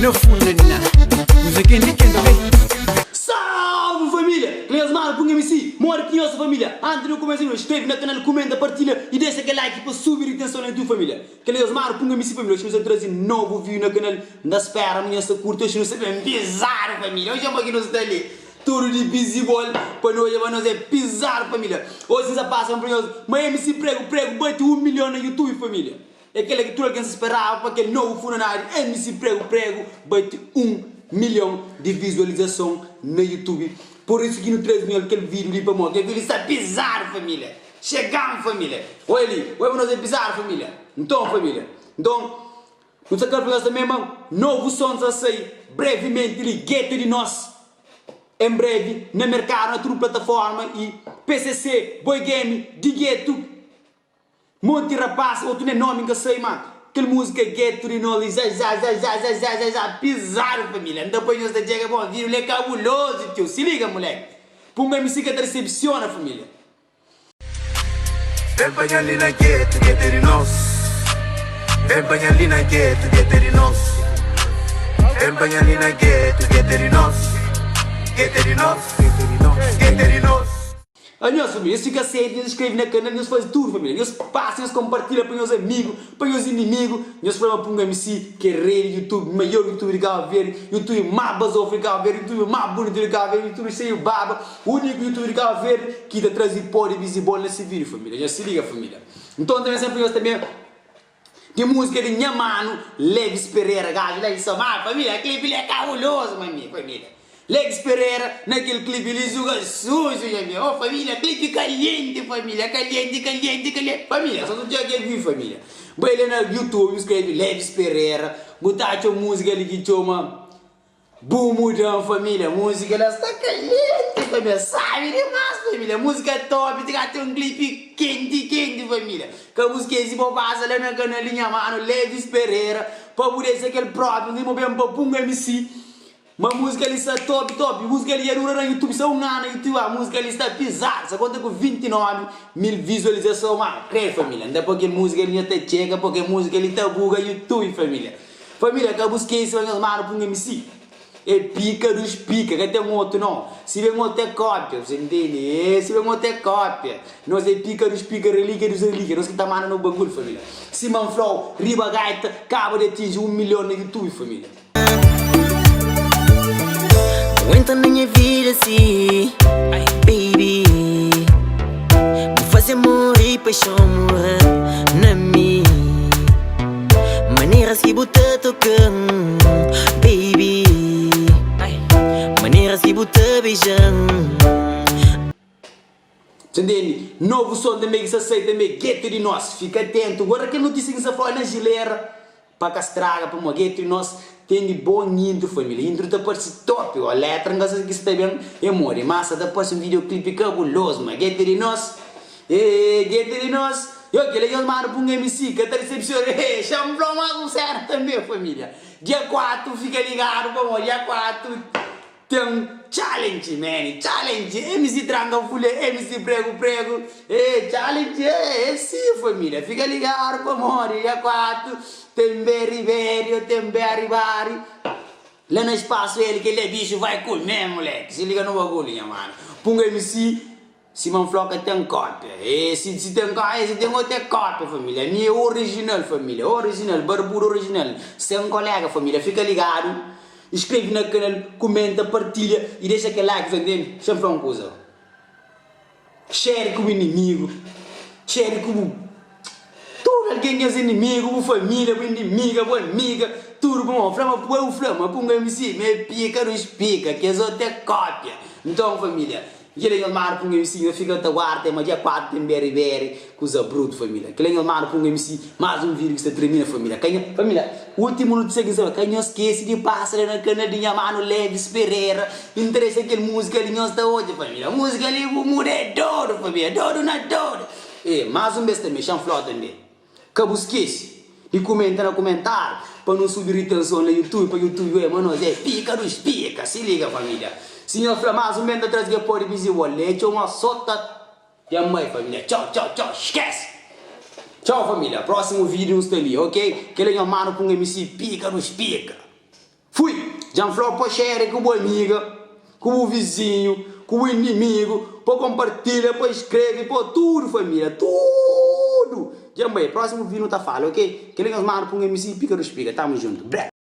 Na funaná Kuza kenti kenti ok. Salve família! Cleus Mano ku nha MC Modi ki nhos sta família? Antis di nu kumesa nu inscreve na canal, kumenta, partilha y dexa kel like pa subi ritenson na YouTube família. Cleus Mano ku nha MC família oxi nu sta trazi novo vídeo na canal N ta spera ma nhos ta curti oxi nu sta ben pizadu família oxi ama ki nu sta li tudu di bizibol pa nu odja ma nos é pizadu família Oxi nu sta pasa pa nhos ma MC Prego Prego bati 1 milhon na YouTube família. É kel-la ki tudu algen sta speraba pa kel novu funanáriu MC Pregu Pregu bati 1 milhon di vizualizason na YouTube. Pur isu ki nu traze nhos kel vídiu li pamodi kel vídiu li sta pizadu família. Xegamu família. Oi li, oi pa nos é pizadu família. Nton família, nton nu sta kre fla nhos tanbe ma novu son sta sai brevimenti li, Geto di Nos, en brevi na merkadu na tudu plataforma i PCC, Boy Game, Di Geto. Monti rapaz otu nen nomi nka sai ma kel musica é geto di nos li já já já já já já já já pizadu familia nta poi nhos ta txega bon video li é kabulozu tio si liga muleki punga MC ka ta decepciona familia. Ben panha-l li na geto, geto é di nos Ben panha-l li na geto, geto é di nos Ben panha-l li na geto, geto é di nos Geto é di nos, geto é di nos. Anhos família, nhos fika sedi, nhos inskreve na kanal, nhos faze tudu família, nhos pasa, nhos konpartilha pa nhos amigu, pa nhos inimigu, nhos fla ma Punga MC ki é rei di YouTube, maior YouTube di Cabo Verde, YouTube más bazofu di Cabo Verde, YouTube más bunitu di Cabo Verde, YouTube xeiu baba, úniku YouTube di Cabo Verde ki ta traze pó di bizibol na se vídiu família, nhos se liga família. Nton tanbe senpri nhos tanbe. Di música di nha mano Levis Pereira Gajo la di Somar Família clipe li é cabuloso ma mi família Levis Pereira na kel clipe li juga sujo nha mi oh família clipe caliente família caliente caliente caliente família só tu txega kel vi família bai la na youtube skrebe Levis Pereira bu ta atxa un música li ki txoma Bu muda-m família, múzika la sta kalienti família, sabi dimás família, múzika top, ti ka ten un klipi kenti kenti família, ka bu skese bo pasa la na kanal di nha manu Levis Pereira pa bu dexa kel própi li, bu ben pa Punga MC, ma múzika li sta top top, múzika li dja dura na youtube sta un anu na youtube, ma múzika li sta pizadu, sta konta ku 29 mil vizualizason, ma kre família, nta pa kel múzika li nha ta txeka, pa kel múzika li ta buga youtube família. Família ka bu skese ma nhos manu punga MC é pika dos pika ka ten otu nau si ben otu é kópia bu sa intende ê si ben otu é kópia nos é pika dos pika relíkia dos relíkia nos ki ta manda no bagulho família sima N flau riba gaita kaba di atinji 1 milhon na youtube família. Aguenta na nha vida si, baby Bu faze amor i paixon mora na mi Maneras ki bu ta toka-m, baby Maneras ki bu ta beija-m. Sa ntende? Novu son tanbe ki sa sai tanbe, Geto di Nos. Fika atentu. Guarda kel notisia ki N sa fla na jilera pa ka straga pamodi Geto di Nos ten di bon intro família. Intro ta parse top o letra N ka sa ki sta ben é modi mas sa ta parse un videoclip kabulozu ma Geto di Nos Eeh Geto di Nos Yo kel-la nhos manda pa un MC ka ta disepsiona Eeh xa-m fla-u más un séna tanbe família. Dia 4 fika ligadu pamodi dia 4. Ten challenge man, challenge MC tranka fulha, MC pregu pregu eh challenge eh é si família Fika ligadu pamodi dia 4 ten berri berri o ten berri bari La na espaço el kel la bixu vai kume moleque Se liga no bagulho nha mano Punga MC Sima N fla-u ka ten kópia E si si ten kópia si ten otu é kópia família Ami é orijinal família Orijinal, barbudu orijinal Sen koléga família Fika ligadu Inskreve na kanal Kumenta, partilha i dexa kel like Sa ntende? Xa N fla un kuza Share ku bu inimigu Share ku bu Tudu algen ki es inimigu Bu família, bu inimiga, bu amiga Tudu pamodi Fla ma bu fla ma punga MC Ma é pika dus pika Kes otu é kópia Nton família Kel-la nhos manda pa un MC nhos fika ta guarda ma dia 4 ten beri beri kuza brutu família kel-la nhos manda pa un MC más un vídeo ki sta tremina família ka nha família últimu notísia ki N sabe ka nhos skese di pasa la na kanal di nha manu Levis Pereira interesa kel múzika li nhos ta odja família múzika li bu muda é dodu família dodu na dodu e más un bes tanbe xa N fla-u tanbe. Ka bu skese di kumenta na kumentariu pa nu subi ritenson na youtube pa youtube oia ma nos é pika dos pika si liga familia si nhos fla mas un ben ta traze ke pode bizi wale txoma so ta dja mai familia txau txau txau skese txau familia prosimu video nu sta li ok kela nhos manda pa un mc pika dos pika. Fui! Dja N fla-u pa xere ku bu amiga, ku bu vizinhu, ku bu inimigu, pa konpartilha, pa skrebe, pa tudu família, tudu! Dja N bai, prósimu vídiu nu ta fala, ok? Kel-li nhos manda pa un MC Pika du Spiga. Tamo juntu. Bré!